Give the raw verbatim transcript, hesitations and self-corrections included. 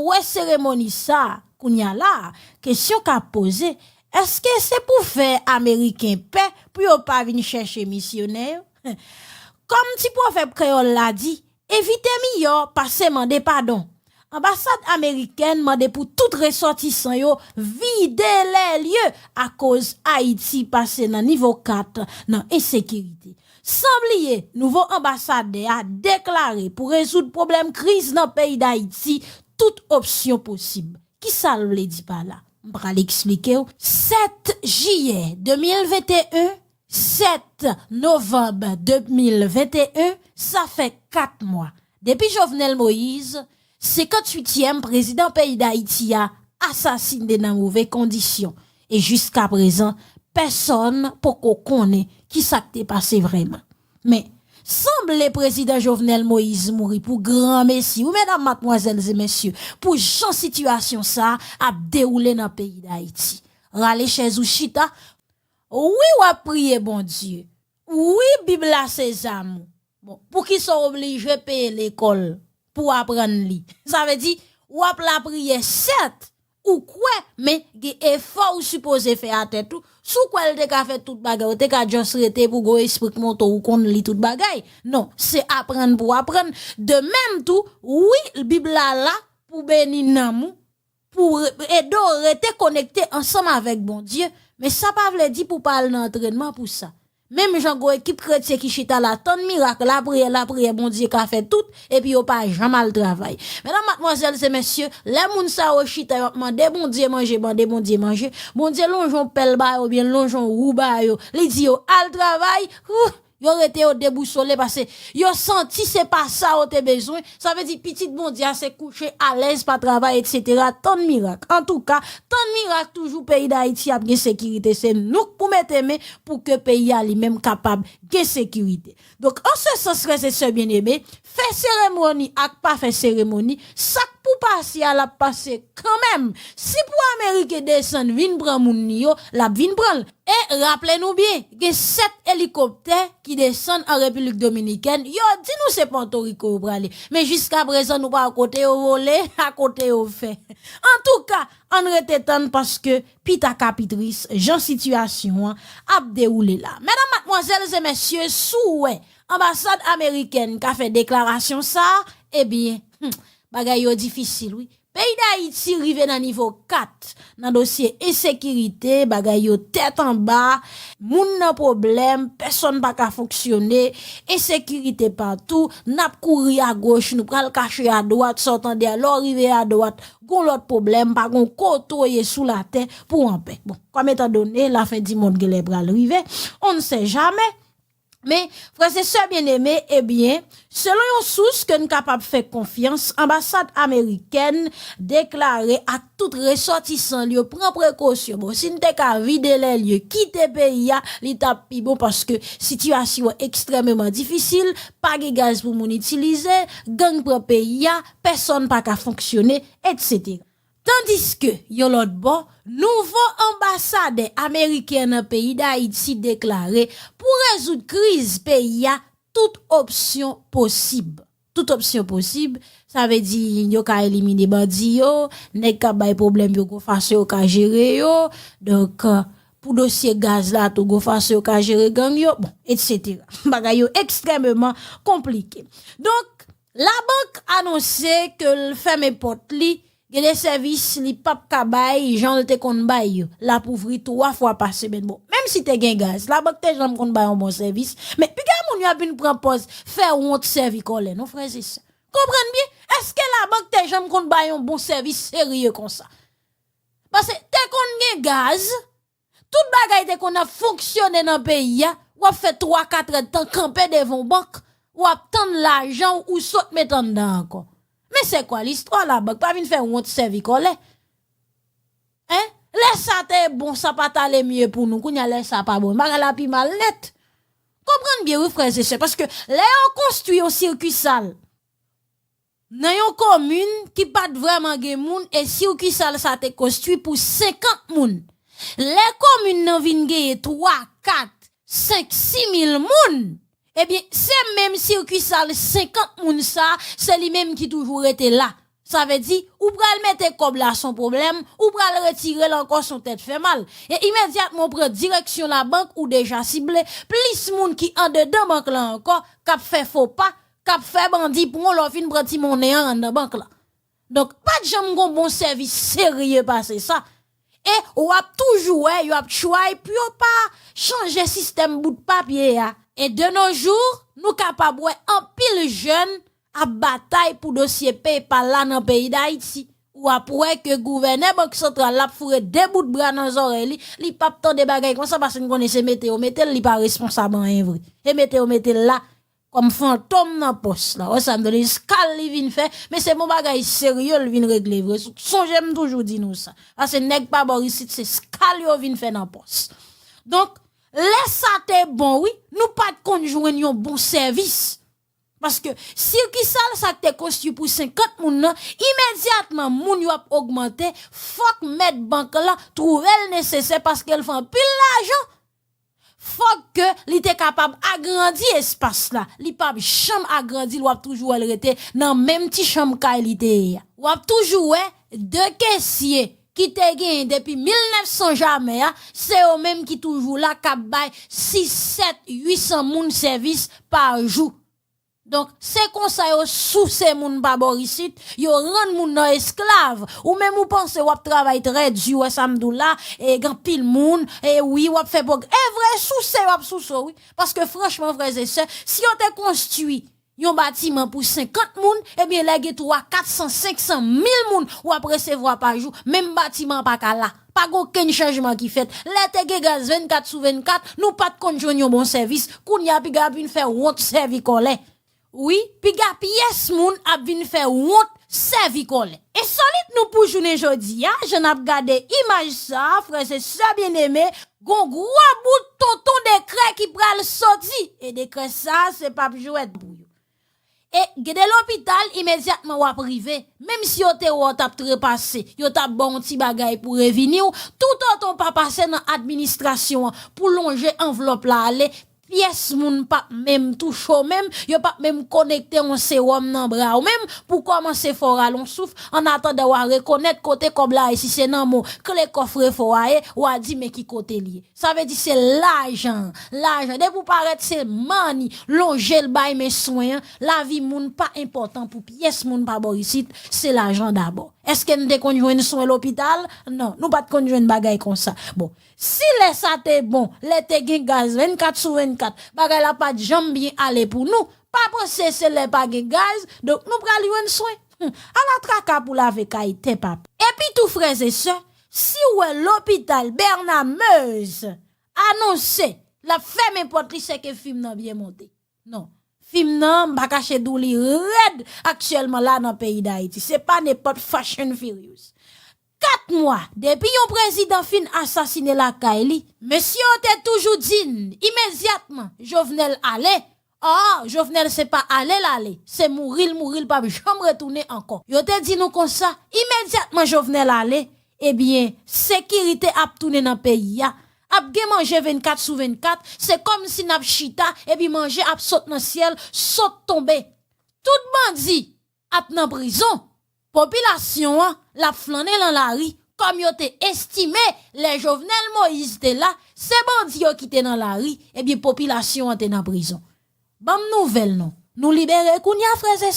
Wè seremoni sa a, kounye a la a, kesyon k ap poze, èske se pou fè Ameriken pè pou yo pa vin chèche misyonè yo? Kòm ti pwovèb kreyòl la di, evite miyò pase mande padon. Anbasad amerikèn mande pou tout resòtisan yo vide lè lye akoz Ayiti pase nan nivo kat nan ensekirite. San bliye, nouvo anbasadè a deklare pou rezoud pwoblèm kriz nan peyi Dayiti, tout opsyon posib. Kisa l vle di pa la? M pral eksplike w. Sèt jiyè de mil venteyen, sèt novanm de mil venteyen, sa fè kat mwa. Depi Jovenel Moïse, senkantuityèm prezidan peyi Dayiti a, asasinen nan move kondisyon. E jiskaprezan, pèsonn poko konnen kisa k te pase vrèman. Men, sanble prezidan Jovenel Moïse mouri pou granmesi, wi, medam, madmwazèl e mesye, pou jan sitiyasyon sa a ap dewoule nan peyi Dayiti. Rale chèz ou chita, wi, w ap priye Bondye. Wi, Bib la se zam ou. Bon, poukisa w oblije peye lekòl pou w aprann li? Sa vle di, w ap lapriyè, sèt, ou kwè, men gen efò ou sipoze fè a tèt ou. Si w kwè l te ka fè tout bagay, ou te ka just rete pou gwo espri k monte w, ou konn li tout bagay. Non, se aprann pou w aprann. De menm tou, wi, Bib la la pou beni nanm ou, pou re- ede w rete konekte ansanm avèk Bondye, men sa pa vle di pou w pa al nan antrènman pou sa. Menm jan gwo ekip kretyen ki chita la tann mirak, lapriyè, lapriyè, Bondye ka fè tout, epi yo pa janm al travay. Medam, madmwazèl e mesye, lè moun sa yo chita, y ap mande Bondye manje, mande Bondye manje, Bondye lonje yon pèl ba yo, oubyen l lonje yon wou ba yo, li di yo, al travay, wouh, yo rete yo debousole, paske yo santi se pa sa yo te bezwen. Sa vle di pitit Bondye a se kouche alèz, pa travay, etsetera. Tann mirak. Antouka, tann mirak toujou, peyi Dayiti ap gen sekirite. Se nou k pou mete men pou ke peyi a li menm kapab gen sekirite. Donk, an se sans, frè e sè byeneme, fè seremoni ak pa fè seremoni, sa k pou pase a, l ap pase kanmenm. Si pou Ameriken desann vin pran moun li yo, l ap vin pran l. E raple nou byen, gen sèt elikoptè ki desann an Repiblik Dominikèn. Yo di nou se Pòtoriko yo prale. Men jiskaprezan nou pa wè kote yo vole, a kote yo fè. Antouka, ann rete tann paske pita ka pi tris jan sitiyasyon an ap dewoule la. Medam, madmwazèl e mesye, si w wè anbasad amerikèn ka fè deklarasyon sa a, ebyen, hmm, bagay yo difisil, wi. Peyi Dayiti rive nan nivo kat nan dosye ensekirite, bagay yo tèt anba, moun nan pwoblèm, pèsonn pa ka fonksyone, ensekirite patou, n ap kouri agoch, nou pral kache adwat, sa w tande a, lè w rive adwat, gon lòt pwoblèm, pa gon kote w ye sou latè pou w anpè. Bon, kòm etandone, lafen di mond genlè pral rive, on ne sait jamais. Men, frè e sè byeneme, ebyen, selon yon sous ke n kapab fè konfyans, anbasad amerikèn deklare ak tout resòtisan l yo pran prekosyon. Bon, si n te ka vide lè lye, kite peyi a, li t ap pi bon paske sitiyasyon an ekstrèmeman difisil, pa gen gaz pou moun itilize, gang pran peyi a, pèsonn pa ka fonksyone, etsetera. Tandiske, yon lòt bò, nouvo anbasadè ameriken an nan peyi Dayiti deklare pou rezoud kriz peyi a, tout opsyon posib. Tout opsyon posib, sa vle di yo ka elimine bandi yo, nèg k ap bay pwoblèm yo, gon fason yo ka jere yo. Donk, pou dosye gaz la tou, gon fason yo ka jere gang yo, bon, etsetera. Bagay yo ekstrèmeman konplike. Donk, labank anonse ke l fèmen pòt li, gen de sèvis li p ap ka bay jan l te konn bay yo. L ap ouvri twa fwa pa semèn. Bon, menm si te gen gaz, labank te janm konn bay yon bon sèvis. Men piga moun yo ap vin pran pòz fè wont, sèvi kòlè, non, frè e sè. Konprann byen, èske labank te janm konn bay yon bon sèvis serye konsa? Paske te konn gen gaz, tout bagay te konn ap fonksyone nan peyi a, w ap fè twa, katrè tan kanpe devan yon bank, w ap tann lajan w ou sot met anndan ankò. Men se kwa listwa, labank pa vin fè wont, sèvi kòlè. Hein? Lè sa te bon, sa pa t ale mye pou nou. Kounye a, lè sa pa bon, bagay la pi mal nèt. Konprann byen, wi, frè e sè, paske lè yo konstwi yon sikisal, Nan yon komin ki pa t vrèman gen moun e sikisal sa te konstwi pou senkant moun. Lè komin nan vin genyen twa, kat, senk, sis mil moun, ebyen, se menm sikisal senkant moun sa, se li menm ki toujou rete la. Sa vle di, ou pral mete kòb la se yon pwoblèm, ou pral retire l ankò se yon tèt fè mal. E imedyatman ou pran direksyon labank ou deja sible, plis moun ki andedan bank la ankò, k ap fè fo pa, k ap fè bandi pran w lè w fin pran ti monnen an anndan bank la. Donk, pa t janm gon bon sèvis serye pase sa. E w ap toujou wè yo ap try pou yo pa chanje sistèm bout papye a. E de nos jours, nou kapab wè anpil jèn ap batay pou dosye PayPal la nan peyi Dayiti. W ap wè ke gouvènè Bank Santral la ap foure de bout bra nan zòrèy li, li p ap tande bagay konsa paske n konnen se mete yo mete l, li pa responsab anyen vre. E mete yo mete l la kòm fantom nan pòs la. Wè sa m di w, se eskal li vin fè, men se bon bagay serye l vin regle vre. Sonje m toujou di nou sa. Paske nèg pa bò isit, se eskal yo vin fè nan pòs. Donk, lè sa te bon, wi, nou pa t konn jwenn yon bon sèvis. Paske sikisal sa k te konstwi pou senkant moun nan, imedyatman moun yo ap ogmante, fòk mèt bank la twouve l nesesè paske l fè anpil lajan. Fòk ke li te kapab agrandi espas la. Li p ap janm agrandi l, w ap toujou wè l rete nan menm ti chanm kay li te ye a. W ap toujou wè de kesye ki te genyen depi mil nèf san jamè a, se yo menm ki toujou la k ap bay sis, sèt, uit san moun sèvis pa jou. Donk, se konsa yo souse moun pa bò isit, yo rann moun nan esklav. Ou menm ou panse w ap travay trè di, wè sa m di w la, e gen anpil moun, e wi, w ap fè pwog-, e vre, souse yo ap souse w, wi. Paske franchman, frè e sè, si yo te konstwi yon batiman pou senkant moun, ebyen, lè gen twa, kat san, senk san, mil moun w ap resevwa pa jou, menm batiman an pa ka la. Pa gen okenn chanjman ki fèt. Lè te gen gaz vennkat sou vennkat, nou pa t konn jwenn yon bon sèvis. Kounye a, piga ap vin fè wont sèvi kòlè. Wi, piga pyès moun ap vin fè wont sèvi kòlè. Ensolit nou pou jounen jodi a, jan n ap gade imaj sa, frè e sè byeneme, gon gwo bout tonton dekrè ki pral soti. E dekrè sa, se p ap jwèt pou yo. E gen de lopital, imedyatman w ap rive, menm si yo te wè w t ap trepase, yo t ap ba w yon ti bagay pou revini w, toutotan w pa pase nan administrasyon an pou lonje anvlòp la ale, pyès moun p ap menm touche w menm, yo p ap menm konekte yon sewòm nan bra w menm pou kòmanse fè w rale yon souf, annatandan w a rekonèt kote kòb la ye, si se nan men w, kle kòf refò a ye, w a di men ki kote l ye. Sa vle di se lajan, lajan. Depi w parèt se money, lonje l bay men swen an, lavi moun pa enpòtan pou pyès moun pa bò isit, se lajan dabò. Èske n te konn jwenn swen lopital? Non, nou pa t konn jwenn bagay konsa. Bon, si lè sa te bon, lè te gen gaz vennkat sou vennkat, bagay la pa t janm byen ale pou nou, pa panse se lè pa gen gaz, donk nou pral jwenn swen. Hmm, ala traka pou lave kay tè papa. Epi tou frè e sè, si w wè lopital Bernard Meyers anonse l ap fèmen pòt li, se ke fim nan byen monte. Non. Fim nan, m pa kache di w li rèd aktyèlman la nan peyi Dayiti. Se pa nenpòt Fast and Furious. Kat mwa depi yon prezidan fin asasine lakay li, mesye yo te toujou di n imedyatman Jovenel ale. Ò, Jovenel se pa ale l ale, se mouri l mouri, l p ap janm retounen ankò. Yo te di nou konsa, imedyatman Jovenel ale, ebyen, sekirite ap tounen nan peyi a. Ap gen manje vennkat sou vennkat, se kòmsi n ap chita, epi manje ap sot nan syèl, sot tonbe. Tout bandi ap nan prizon. Popilasyon an, l ap flannen lan lari, kòm yo te estime lè Jovenel Moïse te la, se bandi yo ki te nan lari, ebyen, popilasyon an te nan prizon. Ban m nouvèl non. Nou libere kounye a, frè e sè.